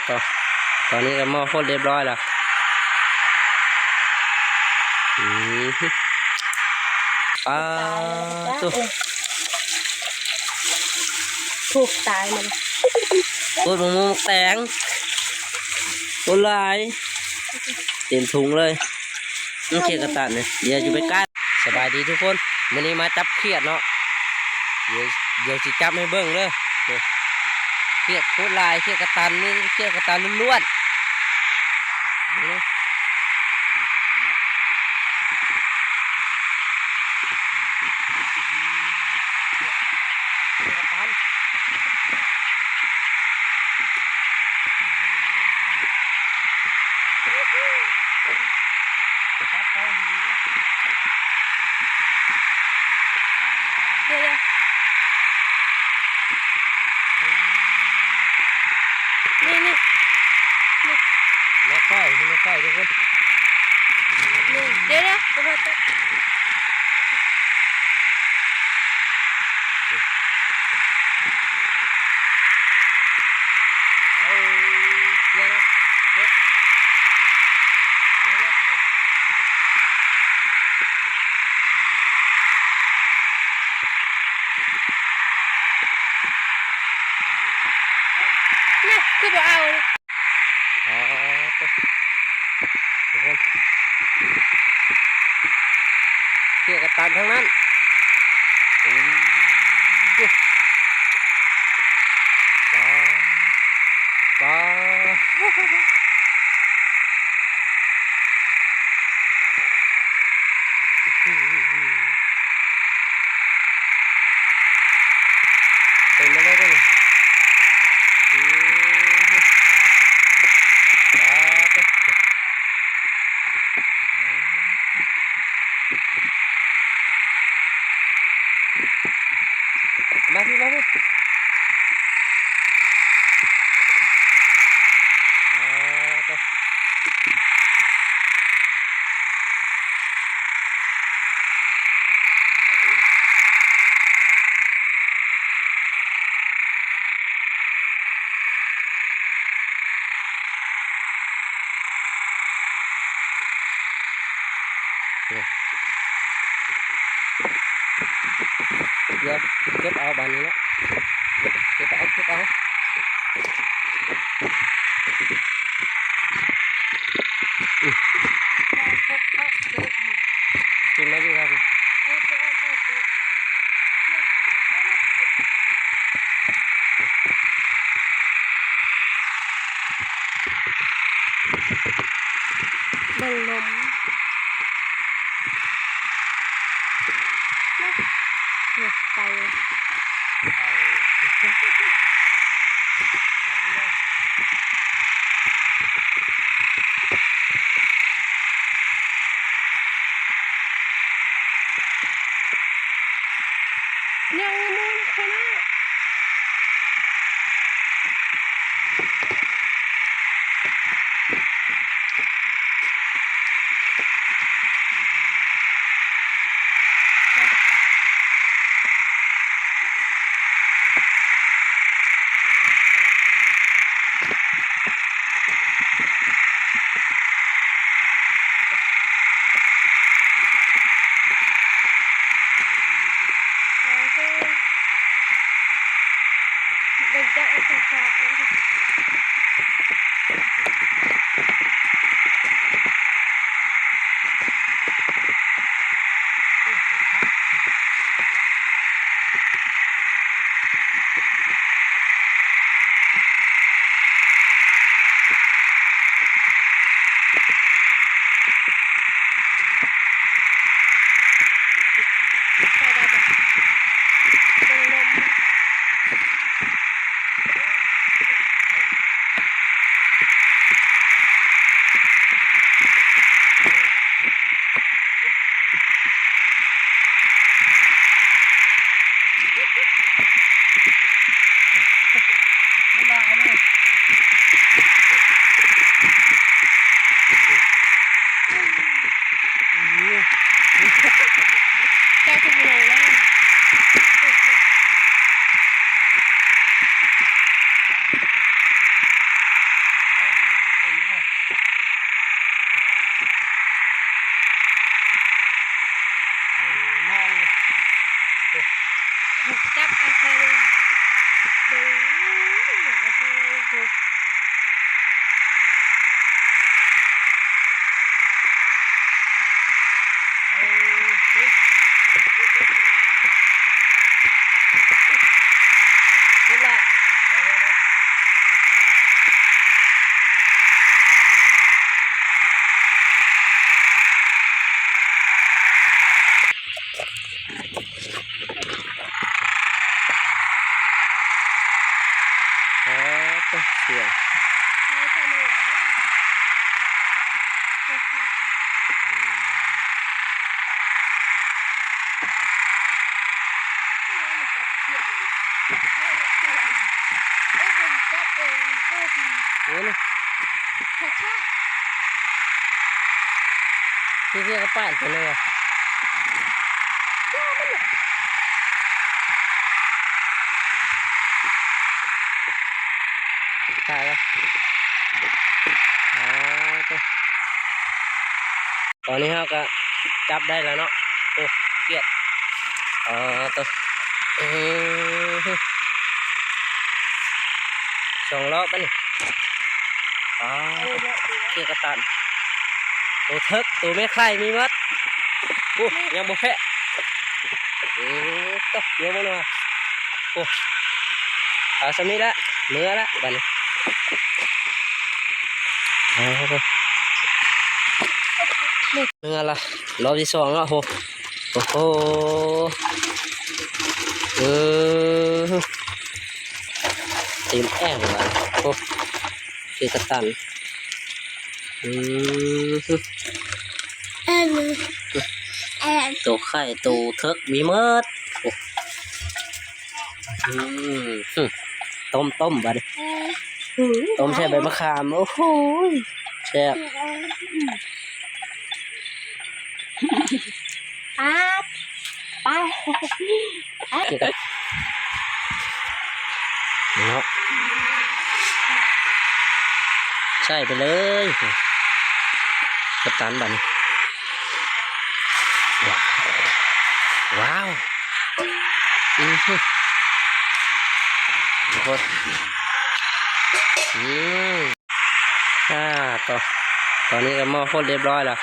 ຕອນນີ້ກໍໝໍ້ຟົດລຽບຮ້ອຍແລ້ວ. ອືມ ປາໂຕ ໂອ້ ຕາຍມັນ ໂຄດໝາກມ່ວງໝາກແຕງ ໂຄດຫຼາຍ ເຕັມຖົງເລີຍ. ມັນຂຽດກະຕັນນີ້ ດຽວຊິໄປກັດ. ສະບາຍດີທຸກຄົນ ມື້ນີ້ມາຈັບຂຽດເນາະ ດຽວ ດຽວຊິຈັບໃຫ້ເບິ່ງເດີ. ນີ້ ຂຽດໂຄດຫຼາຍ ຂຽດກະຕັນ ນີ້ຂຽດກະຕັນລ້ວນໆ ນີ້. ດຽວໆ ນີ້ໆ ນີ້ ມາຄ່ອຍ ມາຄ່ອຍທຸກຄົນ ນີ້ ດຽວໆ ບໍ່ພໍແຕ່ ເອົາ ເຄຍນະ ເກັບ ເຄຍນະ ນະ ຄືບໍ່ເອົາ. ອໍ ໂຕ ທຸກຄົນ ຂຽດກະຕັນທັງນັ້ນ. ໂອ້ ປາ ປາ ເຕັມມາເລີຍເດ້ນີ້. ອືມ ປາດໂທ້ ມາພີ້ ມາພີ້ ປາດໂທ້. ດຽວເກັບເອົາບາດນີ້ເນາະ ເກັບເອົາ ເກັບເອົາ. ກິນມາຢູ່ຄັບ ເບິ່ງລົມ ນະ ໄປ ຍັງມັນຂະໜາດ. ເຮັດຫຍັງກັບປານຕົວນີ້ວະ? ຕາຍແລ້ວ. ອໍ ໂຕ ຕອນນີ້ເຮົາກໍຈັບໄດ້ແລ້ວເນາະ. ໂອ້ ກຽດ. ອໍ ໂຕ ເອີ ສອງລອບບັດນີ້. ອໍ ເອີ ລອບດຽວ ກຽດກະຕັນ. ໂຕເຖິກ ໂຕແມ່ໄຂ່ມີໝົດ. ໂອ້ ຍັງບໍ່ແພະ. ເອີ ໂຕ ດຽວເບິ່ງໜ່ອຍ. ໂອ້ ເອົາສ່ຳນີ້ລະ ເມືອລະບັດນີ້. ເອົາ ເມືອລະ ລອບທີສອງລະ. ໂອ້ ໂອ້ໂຫ ເອີ ເຕັມແອ່ງລະ. ໂອ້ ເກກະຕັນ. ອືມ ໂຕໄຂ່ໂຕເຖິກມີໝົດ. ໂອ້ ອືມ ຕົ້ມ ຕົ້ມບັດນີ້ ຕົ້ມໃສ່ໃບມະຂາມ. ໂອ້ໂຫ ແຊບ. ປາ ປາ ເນາະ ໃສ່ໄປເລີຍ ກະຕັນບັດນີ້. ວ້າວ ວ້າວ. ອືມ ໂອ້ໂຫ ອືມ ອ່າ ຕອນ ຕອນນີ້ກໍໝໍ້ຟົດລຽບຮ້ອຍແລ້ວ.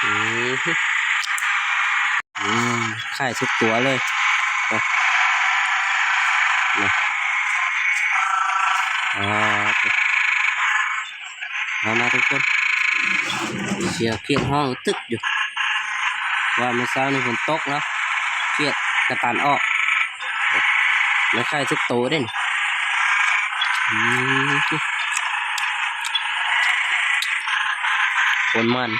ອືມ ອືມ ໄຂ່ທຸກຕົວເລີຍ. ມາ ມາ ອ່າ ມາ ມາທຸກຄົນ. ສຽງກຽດຮ້ອງຕຶກຢູ່ ວ່າມື້ເຊົ້ານີ້ຝົນຕົກເນາະ ກຽດກະຕັນອອກ. ແມ່ໄຂ່ທຸກໂຕເດ້ນີ້. ອືມ ຄົນມັນ